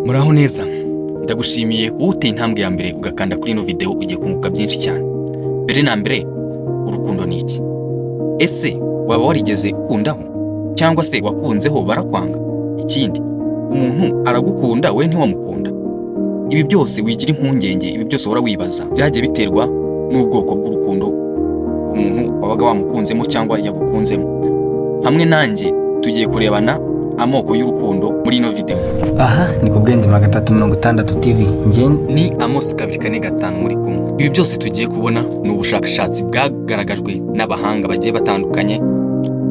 Muraho neza, ndagushimiye wowe uteye intambwe ya mbere ugakanda kuri ino video. Ugiye kunguka byinshi cyane. Mbere na mbere, urukundo ni iki? Ese waba warigeze ukundaho, cyangwa se wakunzeho barakwanga? Ikindi, umuntu aragukunda, we ntiwamukunda. Ibi byose wigira impungenge, ibi byose uhora wibaza, byagiye biterwa n'ubwoko bw'urukundo umuntu wabaga wamukunzemo cyangwa yagukunzemo. Hamwe nanjye tugiye kurebana amoko y'urukundo muri ino video. Aha ni ku Bwenge 360 TV, njye Ni Amos 245 muri kumwe. Ibi byose tugiye kubona ni ubushakashatsi bwagaragajwe n'abahanga bagiye batandukanye,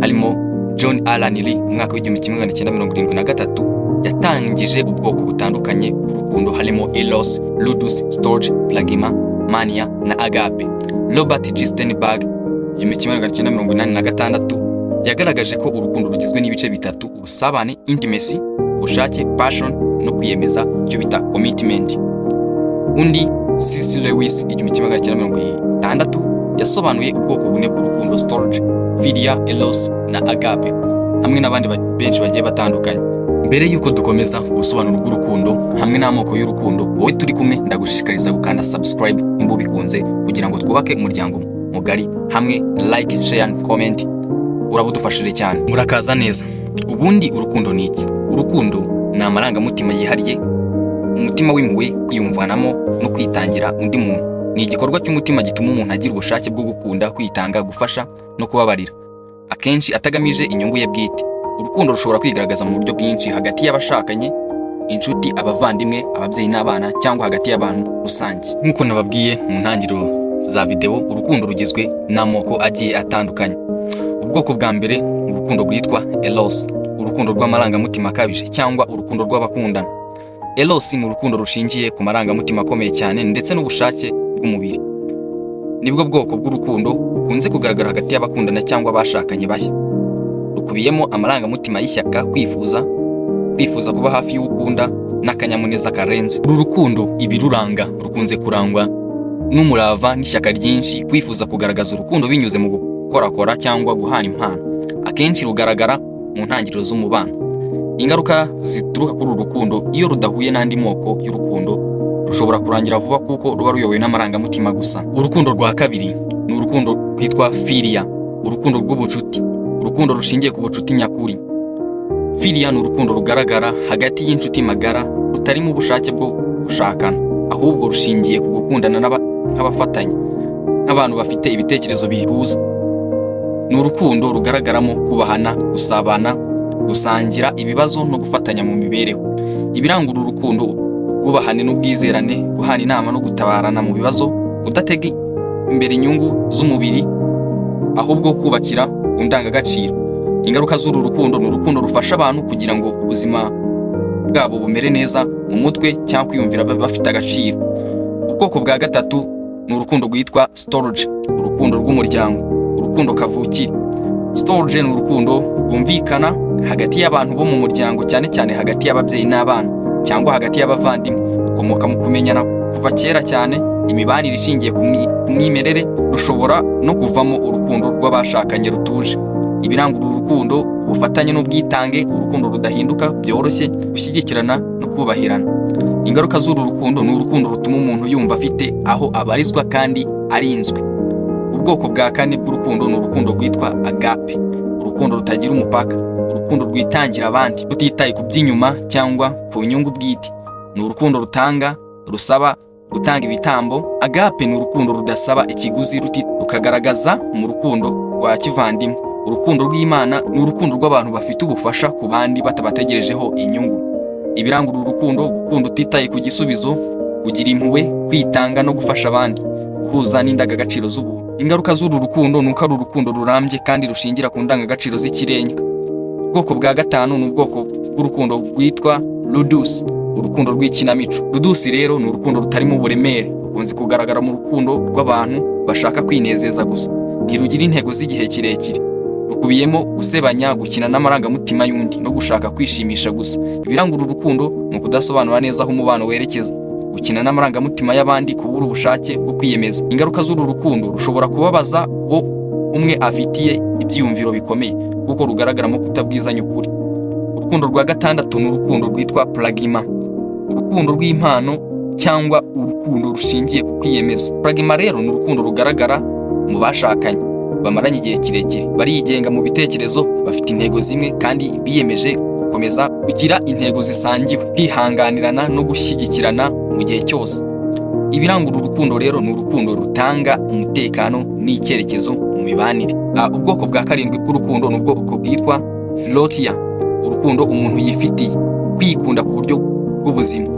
harimo John Allan Lee mu mwaka w'1973 yatangije ubwoko butandukanye bw'urukundo, harimo Eros, Ludus, Storge, Pragma, Mania na Agape. Robert G. Sternberg, 1986, yagaragaje ko urukundo rugizwe n'ibice bitatu: ubusabane, intimacy, ubushake, passion, no kwiyemeza, icyo bita commitment. Undi, C.C. Lewis, 1960, yasobanuye ubwoko bune bw'urukundo: Storge, Philia, Eros na Agape, hamwe n'abandi benshi bagiye batandukanye. Mbere y'uko dukomeza ku busobanuro bw'urukundo hamwe n'amoko y'urukundo, wowe turi kumwe ndagushishikariza gukanda subscribe nimba ubikunze, kugira ngo twubake umuryango mugari, hamwe na like, share and comment, uraba udufashije cyane. Murakaza neza. Ubundi urukundo ni iki? Urukundo ni amarangamutima yihariye, umutima w'impuhwe, kwiyumvanamo no kwitangira undi muntu. Ni igikorwa cy'umutima gituma umuntu agira ubushake bwo gukunda, kwitanga, gufasha no kubabarira, akenshi atagamije inyungu ye bwite. Urukundo rushobora kwigaragaza mu buryo bwinshi: hagati y'abashakanye, inshuti, abavandimwe, ababyeyi n'abana, cyangwa hagati y'abantu rusange. Nk'uko nababwiye mu ntangiriro za videwo, urukundo rugizwe n'amoko agiye atandukanye. Ubwoko bwa mbere ni urukundo rwitwa eros, urukundo rw'amarangamutima akabije cyangwa urukundo rw'abakundana. Eros ni urukundo rushingiye ku marangamutima akomeye cyane ndetse n'ubushake bw'umubiri. Nibwo bwoko bw'urukundo bukunze kugaragara hagati y'abakundana cyangwa abashakanye bashya. Rukubiyemo amarangamutima y'ishyaka, kwifuza kuba hafi y'uwo ukunda n'akanyamuneza karenze. Uru rukundo, ibiruranga, rukunze kurangwa n'umurava n'ishyaka ryinshi, kwifuza kugaragaza urukundo binyuze mu gukorakora cyangwa guhana impano. Akenshi rugaragara mu ntangiriro z'umubano. Ingaruka zituruka kuri uru rukundo: iyo rudahuye n'andi moko y'urukundo, rushobora kurangira vuba kuko ruba ruyobowe n'amarangamutima gusa. Urukundo rwa kabiri ni urukundo rwitwa filia, urukundo rw'ubucuti, urukundo rushingiye ku bucuti nyakuri. Filia ni urukundo rugaragara hagati y'inshuti magara, rutarimo ubushake bwo gushakana, ahubwo rushingiye ku gukundana nk'abafatanya, nk'abantu bafite ibitekerezo bihuza. Ni urukundo rugaragaramo kubahana, gusabana, gusangira ibibazo no gufatanya mu mibereho. Ibiranga uru rukundo: ubwubahane n'ubwizerane, guhana inama no gutabarana mu bibazo, kudatega imbere inyungu z'umubiri ahubwo kubakira ku ndangagaciro. Ingaruka z'uru rukundo: ni urukundo rufasha abantu kugira ngo ubuzima bwabo bumere neza mu mutwe cyangwa kwiyumvira bafite agaciro. Ubwoko bwa gatatu ni urukundo rwitwa storge, urukundo rw'umuryango, urukundo kavukire. Storge ni urukundo rwumvikana hagati y'abantu bo mu muryango, cyane cyane hagati y'ababyeyi n'abana cyangwa hagati y'abavandimwe. Rukomoka mu kumenyana kuva kera cyane, imibanire ishingiye ku mwimerere. Rushobora no kuvamo urukundo rw'abashakanye rutuje. Ibiranga uru rukundo: ubufatanye n'ubwitange, urukundo rudahinduka byoroshye, gushyigikirana no kubahirana. Ingaruka z'uru rukundo: ni urukundo rutuma umuntu yumva afite aho abarizwa kandi arinzwe. Ubwoko bwa kane bw'urukundo ni urukundo rwitwa agape, urukundo rutagira umupaka, urukundo rwitangira abandi rutitaye ku by'inyuma cyangwa ku nyungu bwite. Ni urukundo rutanga, rusaba gutanga ibitambo. Agape ni urukundo rudasaba ikiguzi, rukagaragaza mu rukundo rwa kivandimwe, urukundo rw'Imana. Ni urukundo rw'abantu bafite ubufasha ku bandi batabategerejeho inyungu. Ibiranga uru rukundo: gukunda utitaye ku gisubizo, kugira impuhwe, kwitanga no gufasha abandi, guhuza n'indangagaciro z'ubuntu. Ingaruka z'uru rukundo ni uko ari urukundo rurambye kandi rushingira ku ndangagaciro z'ikirenga. Ubwoko bwa gatanu ni ubwoko bw'urukundo rwitwa ludus, urukundo rw'ikinamico. Ludus rero ni urukundo rutarimo uburemere, rukunze kugaragara mu rukundo rw'abantu bashaka kwinezeza gusa. Ntirugira intego z'igihe kirekire, rukubiyemo gusebanya, gukina n'amarangamutima y'undi no gushaka kwishimisha gusa. Ibiranga uru rukundo ni ukudasobanura neza aho umubano werekeza, gukina n'amarangamutima y'abandi, kubura ubushake bwo kwiyemeza. Ingaruka z'uru rukundo: rushobora kubabaza uwo umwe afitiye ibyiyumviro bikomeye, kuko rugaragaramo kutabwizanya ukuri. Urukundo rwa gatandatu ni urukundo rwitwa pragma. Urukundo rw'impano cyangwa urukundo rushingiye ku kwiyemeza. Pragma rero ni urukundo rugaragara mu bashakanye bamaranye igihe kirekire, barigenga mu bitekerezo, bafite intego zimwe kandi biyemeje gukomeza kugira intego zisangiwe, kwihanganirana no gushyigikirana mu gihe cyose. Ibiranga uru rukundo rero ni urukundo rutanga umutekano n'icyerekezo mu mibanire. Ubwoko bwa karindwi bw'urukundo ni ubwoko bwitwa philautia, urukundo umuntu yifitiye, kwikunda ku buryo bw'ubuzima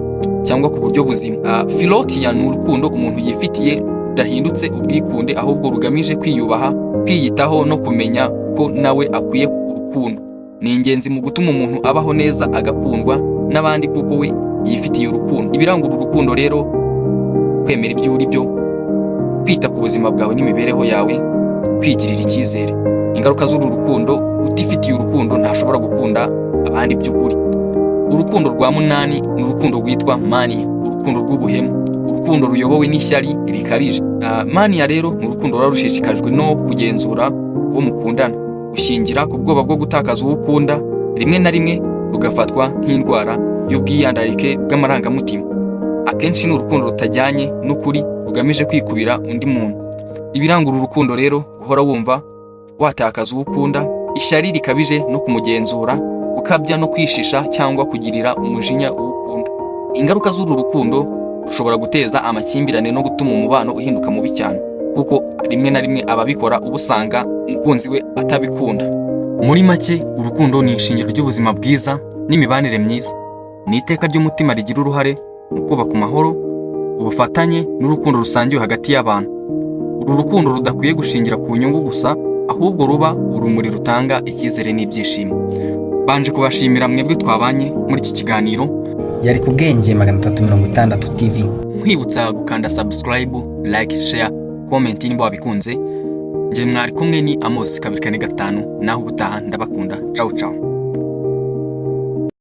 cyangwa ku buryo buzima. Philautia ni urukundo umuntu yifitiye rudahindutse ubwikunde, ahubwo rugamije kwiyubaha, kwiyitaho no kumenya ko nawe akwiye urukundo. Ni ingenzi mu gutuma umuntu abaho neza, agakundwa n'abandi kuko we yifitiye urukundo. Ibiranga uru rukundo rero: kwemera ibyo uri byo, kwita ku buzima bwawe n'imibereho yawe, kwigirira icyizere. Ingaruka z'uru rukundo: utifitiye urukundo ntashobora gukunda abandi by'ukuri. Urukundo rwa munani ni urukundo rwitwa mania, urukundo rw'ubuhemu, urukundo ruyobowe n'ishyari rikabije. Mania rero ni urukundo ruba rushishikajwe no kugenzura uwo mukundana, gushingira ku bwoba bwo gutakaza uwo ukunda, rimwe na rimwe rugafatwa nk'indwara y'ubwiyandarike bw'amarangamutima. Akenshi ni urukundo rutajyanye n'ukuri, rugamije kwikubira undi muntu. Ibiranga uru rukundo rero: guhora wumva watakaza uwo ukunda, ishyari rikabije no kumugenzura, gukabya no kwishisha cyangwa kugirira umujinya uwo ukunda. Ingaruka z'uru rukundo: rushobora guteza amakimbirane no gutuma umubano uhinduka mubi cyane, kuko rimwe na rimwe ababikora uba usanga umukunzi we atabikunda. Muri make, urukundo ni ishingiro ry'ubuzima bwiza n'imibanire myiza. Ni iteka ry'umutima rigira uruhare mu kubaka amahoro, ubufatanye n'urukundo rusangiwe hagati y'abantu. Uru rukundo rudakwiye gushingira ku nyungu gusa, ahubwo ruba urumuri rutanga icyizere n'ibyishimo. Banje kubashimira mwebwe twabanye muri iki kiganiro. Yari ku Bwenge 360 TV. Nkwibutsa gukanda subscribe, like, share, comment niba wabikunze. Njye mwari kumwe ni Amos 245. Naho ubutaha, ndabakunda. Ciao ciao.